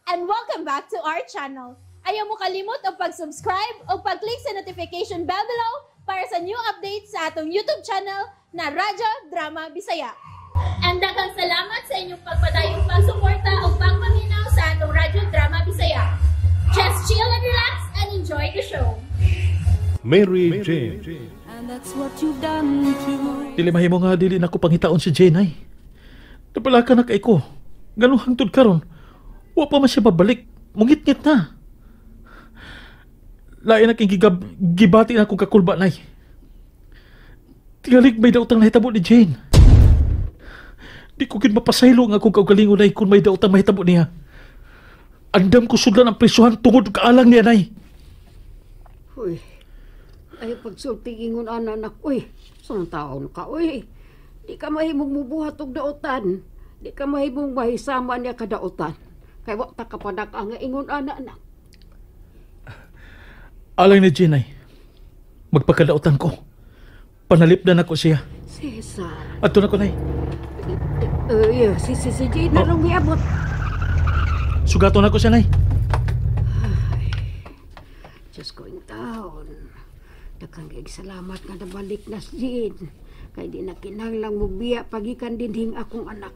And welcome back to our channel. Ayaw mo kalimot og pag-subscribe o pag-click sa notification bell below para sa new updates sa atong YouTube channel na Radyo Drama Bisaya. And daghang salamat sa inyong pagpadayong pagsuporta o pagpaminaw sa atong Radyo Drama Bisaya. Just chill and relax and enjoy the show. Mary Jane. And that's what you've done to Dili mahimo nga dili na ko pangitaon si Jane ay. Napalaka na kay ko. Ganong hangtod karon. Wa pa man siya babalik. Mungit-ngit na. Lain na king gibati na akong kakulba nay. Tingalig may daotang nahitabo ni Jane. Di ko gid mapasaylo nga akong kaugalingon nay kung may daotang mahitabo niya. Andam ko sudlan ang presuhan tungod kaalang niya nay. Uy, ay pagsulti ingon ana anak, uy, sunong taon ka, uy. Di ka mahimong mubuhat og daotan. Di ka mahimong mahisama niya kadaotan. Kay wa ta kapadak ang ingon ana anak. Alang ni Jane ay, magpakadaotan ko. Panalipdan ako siya. Cesar. Adto na ko nay. Si Jane na rong miabot. Sugaton ako siya nay. Ay, Diyos ko in taon. Daghang salamat nga nabalik na si Jane. Kay di na kinahanglang mubiya pagikan dinhing akong anak.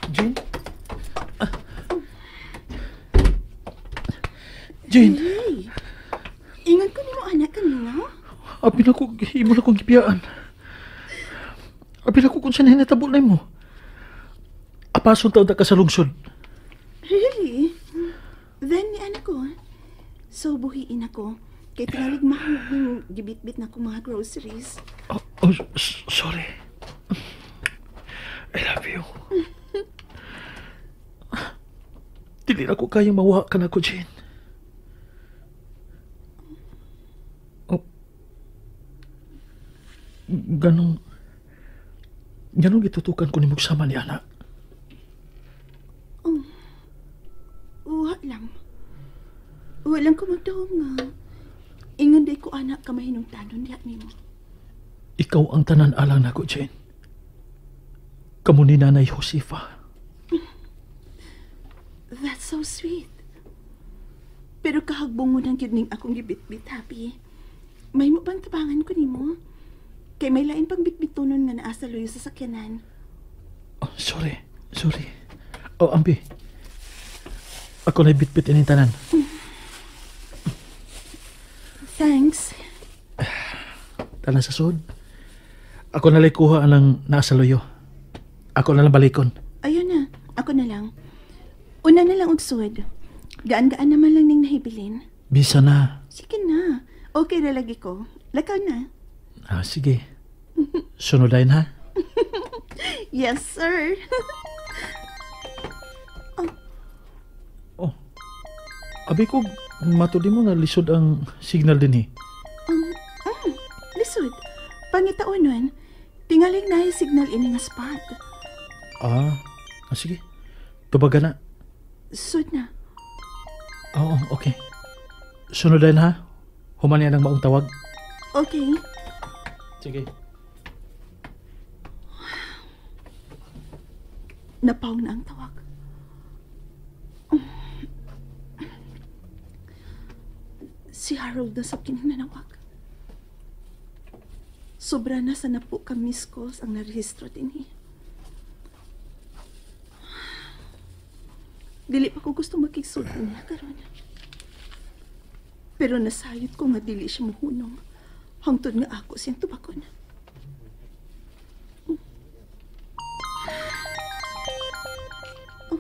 Jane? Ah. Jane! Hey, ingat ko nimo anak kanina. Abi na ko, imo na kong gibiyaan. Abi na ko kung saan hinatabo na mo. Apason taon ka sa lungsod. Really? Then ni anak ko. So buhiin ako. Kay tingalig mahal yung gibitbit na akong mga groceries. Oh, sorry. I love you. Dili na ko kayang mawa ka na ko, Jane. Oh. Ganong gitutukan ko ni sama ni anak. Oh. Uwa lang. Uwa lang ko magdahom nga. Ingon day ko anak ka mahinungtanon diha nimo. Ikaw ang tanan alang nako, Jane. Kamo ni Nanay Josefa. That's so sweet. Pero kahagbong mo nang gyud ning akong gibitbit, Happy. May mo bang tabangan ko nimo? Kay may lain pang bitbitunon nga naa sa luyo sa sakyanan. Oh, sorry. Sorry. Oh, ambi. Ako na bitbit ining tanan. Thanks. Tanan sa sud. Ako na lang kuha ang naa sa luyo. Ako na lang balikon. Ayun na. Ako na lang. Una na lang og sud. Gaan-gaan naman lang ning nahibilin. Bisa na. Sige na. Okay ra lagi ko. Lakaw na. Ah, sige. Sunod ayon ha? Yes, sir. Oh. Abi ko, matuli mo nga lisod ang signal din eh. Lisod. Pangitaon nun, tingaling na yung signal ini nga spot. Ah, sige. Tubaga na. Sud na. Oo, okay. Sunod ayon ha? Human niya ng maong tawag. Okay. Sige. Napaw na ang tawag. Si Harold na sa kining nanawag. Sobra na sa napo ka missed calls ang narehistro din eh. Dili pa ko gusto makigsulti niya karon. Pero nasayod ko nga dili siya muhunong. Hangtod nga ako siyang tubakon. Oh.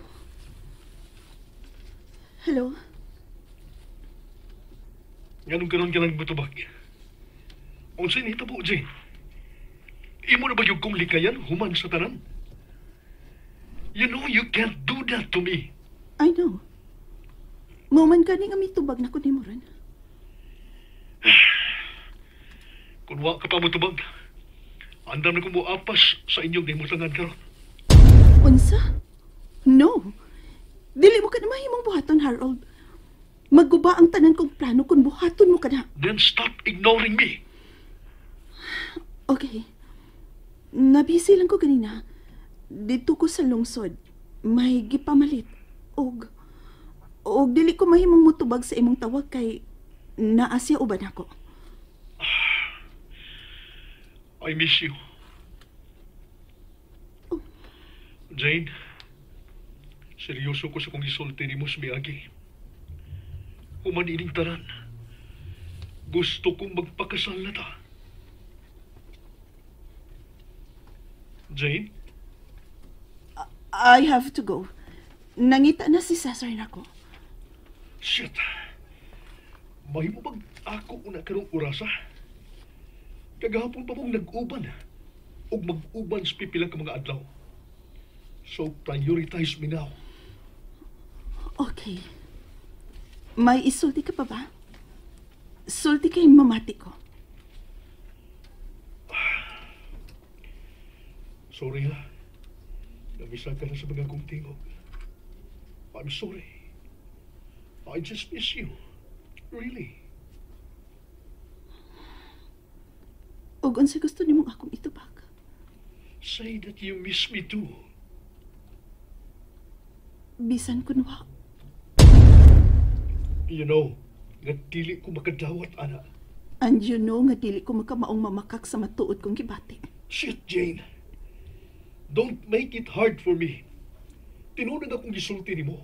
Hello? Nganong karon ka nagbutubag? Unsay nahitabo, Jane? Imo na ba yung kong likayan human sa tanan? You know you can't do that to me. I know. Mauman ka ni nga mitubag na ko ni mo ron. Kung wa ka pa motubag, andam na ko moapas sa inyong nahimutangan karon. Unsa? No. Dili mo ka na mahimong buhaton, Harold. Magguba ang tanan kong plano kung buhaton mo ka na. Then stop ignoring me. Okay. Nabisi lang ko ganina. Dito ko sa lungsod. May gipamalit. Og dili ko mahimong mutubag sa imong tawag kay naa siya uban ako. I miss you. Oh. Jane, seryoso ko sa kong isulti nimo sa miagi. Human ining tanan. Gusto kong magpakasal na ta. Jane? I have to go. Nangita na si Cesar nako. Shit. Mahimo bang ako una karong orasa? Kagahapon pa mong nag-uban. Og mag-uban sa pipilang ka mga adlaw. So prioritize me now. Okay. May isulti ka pa ba? Sulti kay mamati ko. Sorry ha. Namisa ka na sa mga kong tingog. I'm sorry. I just miss you. Really. Og unsa gusto nimong akong itubag? Say that you miss me too. Bisan kunwa. You know, nga dili ko makadawat, ana. And you know nga dili ko makamaong mamakak sa matuod kong gibati. Shit, Jane. Don't make it hard for me. Tinuod akong gisulti nimo.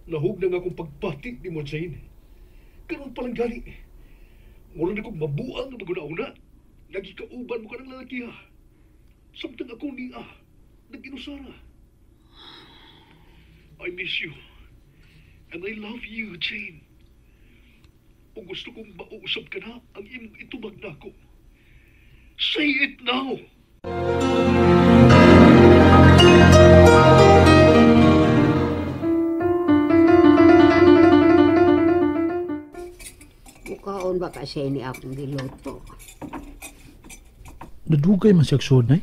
Nahug na nga akong pagbati nimo, Jane. Karon pa lang gali. Mura na kong mabuang nga maguna-una. Nagikauban mo ka ng lalaki, ha. Samtang ako niya, nag-inusara. I miss you. And I love you, Jane. Kung gusto kong mauusap ka na, ang imong itubag na ako. Say it now! Mukaon ba kasi ni akong giluto? Nadugay man siya suod, nay?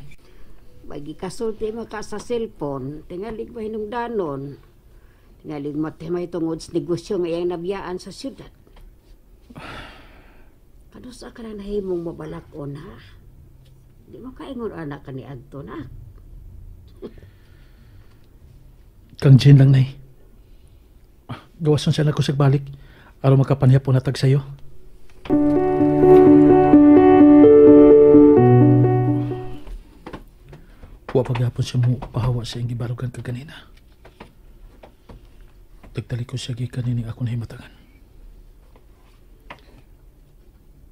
Bagi kasulti maka sa cellphone, tingalig mahinungdanon. Tingalig matimay tungod sa negosyo nga iyang nabiyaan sa syudad. Kanusa ka na nahimong mabalakon, ha? Di mo kaingon anak ka ni Anton, ha? Kang Jane lang, nay. Gawasan siya na ko sa balik. Aron makapanihapon natag sa'yo. Wa paghapon siya mo pahawa sa iyang gibarugan kaganina. Tagtali ko siya gikan nining ako nahimatangan.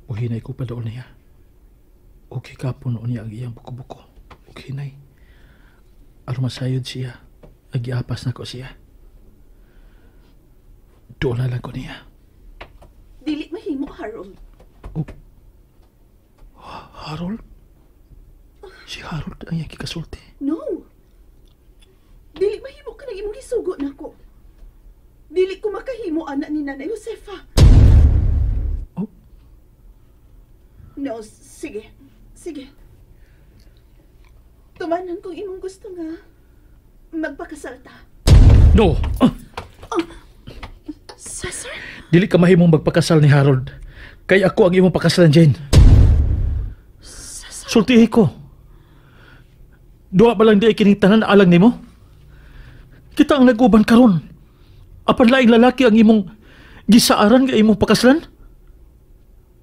Uhinay ko pa doon niya. Okay kapon noon niya ang iyang buko-buko. Okay, nay. Aron masayod siya. Nagiapas na ko siya. Doon na lang ko niya. Dili mahimo, Harold. Oh. Harold? Si Harold ang iyang kikasulti. No. Dili mahimo ka nang imong gisugo nako. Dili ko makahimo anak ni Nanay Josefa. Oh? No, sige. Sige. Tumanan kong imong gusto nga magpakasal ta. No. Oh. Cesar? Dili ka mahimong magpakasal ni Harold. Kay ako ang imong pakasalan, Jane. Cesar? Sultihi ko. Duha ba lang di ay kining tanan alang nimo? Kita ang nag-uban karon. Apan laing lalaki ang imong gisaaran nga imong pakasalan?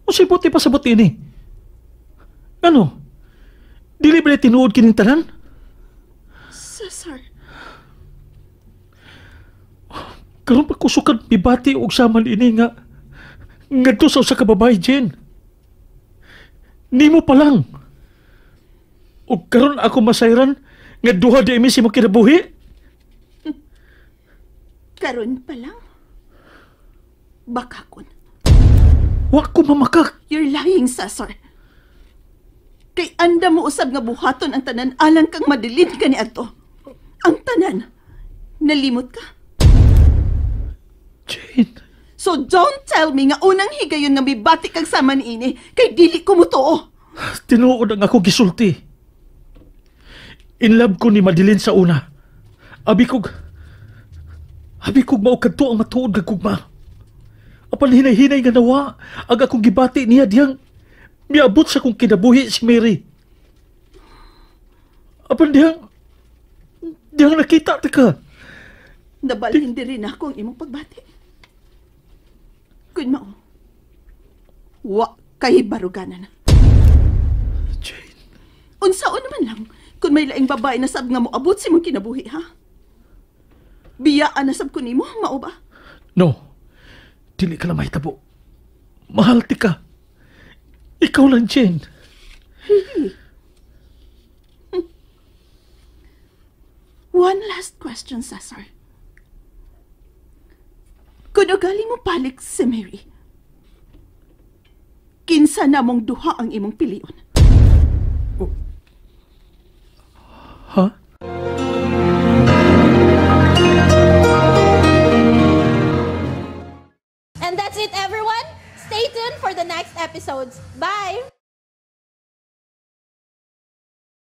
Unsay buti pa sa buti ni? Ano? Dili ba tinuod kining tanan? Cesar. Karon pa kusukan mibati og saman ini nga ngadto sa usa ka babae, Jane. Nimo pa lang. Og karon ako masayran nga duha di mi si mo kinabuhi. Karon pa lang? Bakakon. Wa ko mamakak. You're lying, Cesar. Kay anda mo usab nga buhaton ang tanan alang kang madilin ka ni adto. Ang tanan. Nalimot ka? Jane. So don't tell me nga unang higayon nga mibati kag sama ni ini kay dili ko motuo. Tinuod ang ako gisulti. In love ko ni Madeline sa una. Abi kog mao kadto ang matuod nga gugma. Apan hinay-hinay nga nawa ang akong gibati niya diyang Miabot sa kong kinabuhi si Mary. Apan dihang nakita ta ka. Nabalhin diri na ako ang imong pagbati. Kun mao, wa kay baruganan. Jane. Unsaon naman lang kung may laing babae na sab nga moabot sa imong kinabuhi, ha? Biyaan na sab ko nimo, mao ba? No. Dili ka na mahitabo. Mahal ti ka. Ikaw lang, Jane. Really? One last question, Cesar. Kung ugali mo palik si Mary, kinsa na mong duha ang imong pilion? Oh. Ha? And that's it, everyone. Stay tuned for the next episodes. Bye!